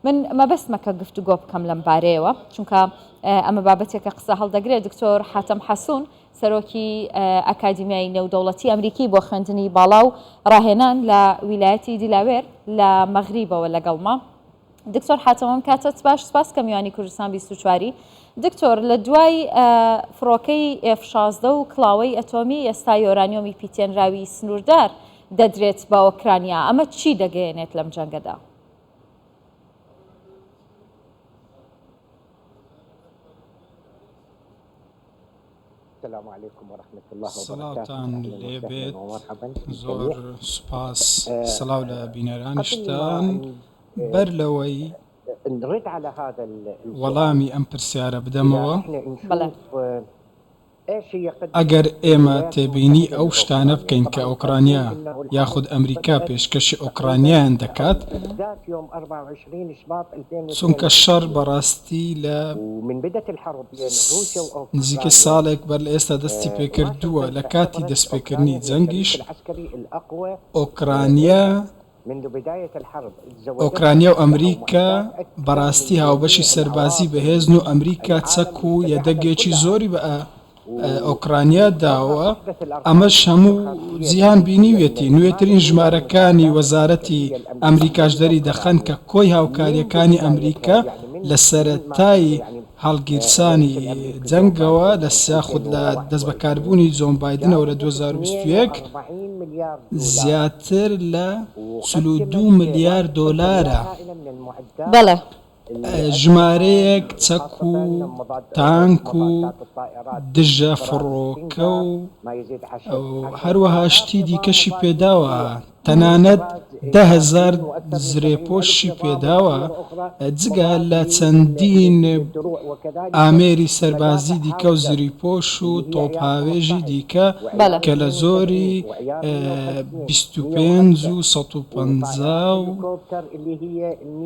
من مەبەستمە کە گفتوگۆ بکەم لەم بارەیەوە چونکە ئەمە بابەتێکە قسە هەڵدەگرێت دکتۆر حاتەم حەسون سەرۆکی ئەکادیمیای نێودەوڵەتی ئەمریکی بۆ خوێندنی باڵا و ڕاهێنان لە ویلایەتی دیلاوێر لە مەغریبەوە لەگەڵمە. دکتۆر حاتەم ئەم کاتەت باش سپاس کە میوانی کوردستان 24ی. دکتۆر لە دوای فڕۆکەی ئێف 16 و کڵاوەی ئەتۆمی ئێستا یۆرانیۆمی پیتێنراوی سنووردار دەدرێت بە ئۆکرانیا ئەمە چی دەگەیەنێت لەم جەنگەدا؟ سڵاوتان لێبێت زۆر سوپاس سڵاو لە بینەرانیشتان بەر لەوەی وەڵامی ئەم پرسیارە بدەمەوە ئەگەر ئێمە تێبینی ئەو شتانە بکەین کە ئۆکرانیا یاخود ئەمریکا پێشکەشی ئۆکرانیایان دەکات، چونکە شەڕ بەڕاستی لە نزیکەی ساڵێک بەر لە ئێستا دەستی پێکردووە، لە کاتی دەستپێکردنی جەنگیش ئۆکرانیا ئۆکرانیا و ئەمریکا بەڕاستی هاوبەشی سەربازی بەهێزن و ئەمریکا چەک و یەدەگێکی زۆری بە ئۆکرانیا داوە، ئەمەش هەموو جیهان بینیویەتی، نوێترین ژمارەکانی وەزارەتی ئەمریکاش دەریدەخەن کە کۆی هاوکارییەکانی ئەمریکا لە سەرەتای هەڵگیرسانی جەنگەوە لە یاخود لە دەستبەکاربوونی جۆن بایدنەوە لە 2021 زیاتر لە 42 ملیار دۆلارە. بەڵێ. ژمارەیەک چەک و تانک و دژە فڕۆکە و هەروەها شتی دیکەشی پێداوە، تەنانەت 10,000 زرێپۆشی پێداوە، جگە لە چەندین ئامێری سەربازی دیکە و زریپۆش و تۆپهاوێژی دیکە کە لە زۆری 25 و 150 و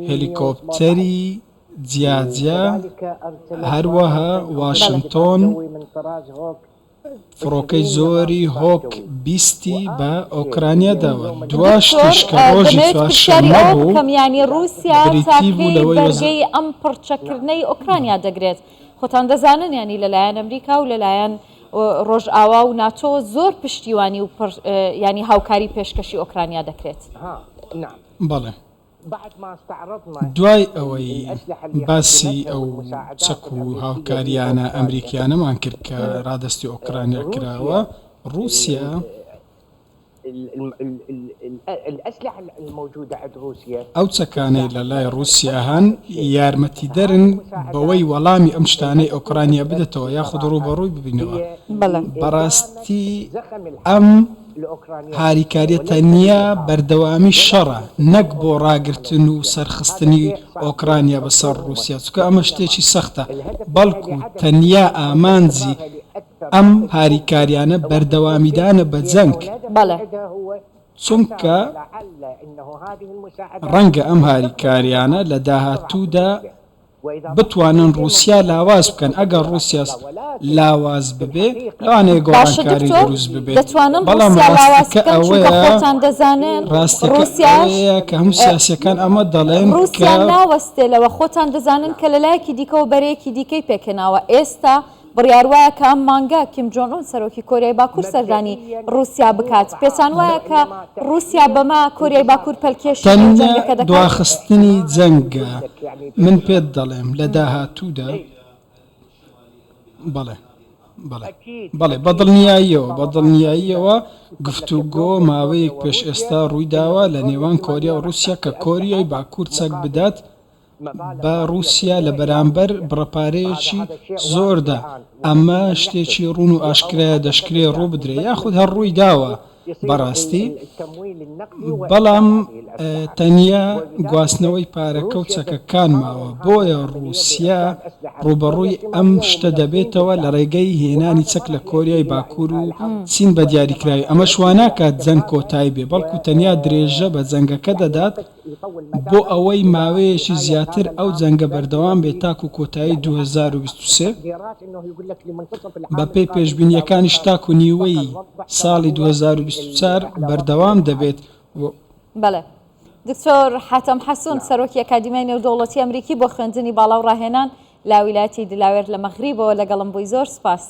هێلیکۆپتەری جیاجیا، هەروەها واشنتۆن فڕۆکەی زۆری هۆک بیستی بە ئۆکرانیا داوە. دوا شتیش دکتۆر کە ڕۆژی دەمەوێت پرسیاری چوارشەممە ئەوە بوو، بکەم یانی ڕووسیا تا بریتی بوو کەی لەوەی وەزا. بەرگەی ئەم پڕچەککردنەی ئۆکرانیا دەگرێت؟ خۆتان دەزانن یانی لەلایەن ئەمریکا و لەلایەن ڕۆژئاوا و ناتۆوە زۆر پشتیوانی و پڕ یانی هاوکاری پێشکەشی ئۆکرانیا دەکرێت. بەڵێ. دوای ئەوەی باسی ئەو چەک و هاوکارییانە ئەمریکییانەمان کرد کە رادەستی ئۆکرانیا کراوە، رووسیا ئەو چەکانەی لە لای رووسیا هەن یارمەتیدەرن بەوەی وەڵامی ئەم شتانەی ئۆکرانیا بدەتەوە یاخود رووبەڕووی ببینەوە. بەڕاستی ئەم هاریکاریە تەنیا بەردەوامی شەڕە نەک بۆ ڕاگرتن و سەرخستنی ئۆکرانیا بەسەر ڕووسیا چونکە ئەمە شتێکی سەختە بەڵکو تەنیا ئامانجی ئەم هاریکاریانە بەردەوامیدانە بە جەنگ چونکە ڕەنگە ئەم هاریکاریانە لە داهاتوودا بتوانن ڕووسیا لاواز بکەن، ئەگەر ڕووسیا لاواز ببێ لەوانەیە باشە گۆڕانکاری دکتۆر دروست ببێت، دەتوانن بەڵام ڕووسیا لاواز ڕاستەکە بکەن چونکە ئەوەیە خۆتان دەزانن ڕاستەکە ڕووسیاش ئەوەیە کە هەموو سیاسیەکان ئەمە دەڵێن ڕووسیا کە ناوەستێ لەوە خۆتان دەزانن کە لەلایەکی دیکەوە بەرەیەکی دیکەی پێکهێناوە ئێستا بڕیار وایە کە ئەم مانگە کیم جۆن ئون سەرۆکی کۆریای باکوور سەردانی ڕووسیا بکات. پێتان وایە کە ڕووسیا بەمە کۆریای باکوور پەلکێشی نێو تەنیا جەنگەکە دەکات؟ دواخستنی جەنگە. من پێت دەڵێم لە داهاتوودا بەڵێ بەڵێ بەڵێ بە دڵنیاییەوە بە دڵنیاییەوە گفتوگۆ ماوەیەک پێش ئێستا ڕوویداوە لە نێوان کۆریا و ڕووسیا کە کۆریای باکوور چەک بدات بە ڕووسیا لە بەرامبەر بڕە پارەیەکی زۆردا، ئەمە شتێکی ڕوون و ئاشکرایە دەشکرێ ڕووبدرێ یاخود هەر ڕووی داوە بەڕاستی، بەڵام تەنیا گواستنەوەی پارەکە و چەکەکان ماوە، بۆیە ڕووسیا ڕووبەڕووی ئەم شتە دەبێتەوە لە ڕێگەی هێنانی چەک لە کۆریای باکوور و چین بە دیاریکراوی، ئەمەش واناکات جەنگ کۆتایی بێ، بەڵکو تەنیا درێژە بە جەنگەکە دەدات، بۆ ئەوەی ماوەیەکی زیاتر ئەو جەنگە بەردەوام بێت تاکو کۆتایی 2023، بەپێی پێشبینییەکانیش تاکو نیوەی ساڵی 2024 بەردەوام دەبێت و. بەڵێ. دکتۆر حاتەم حەسون، سەرۆکی ئەکادیمیای نێودەوڵەتی ئەمریکی بۆ خوێندنی باڵا و ڕاهێنان لە ویلایەتی دلاوێر لە مەغریبەوە لەگەڵم بووی، زۆر سوپاس.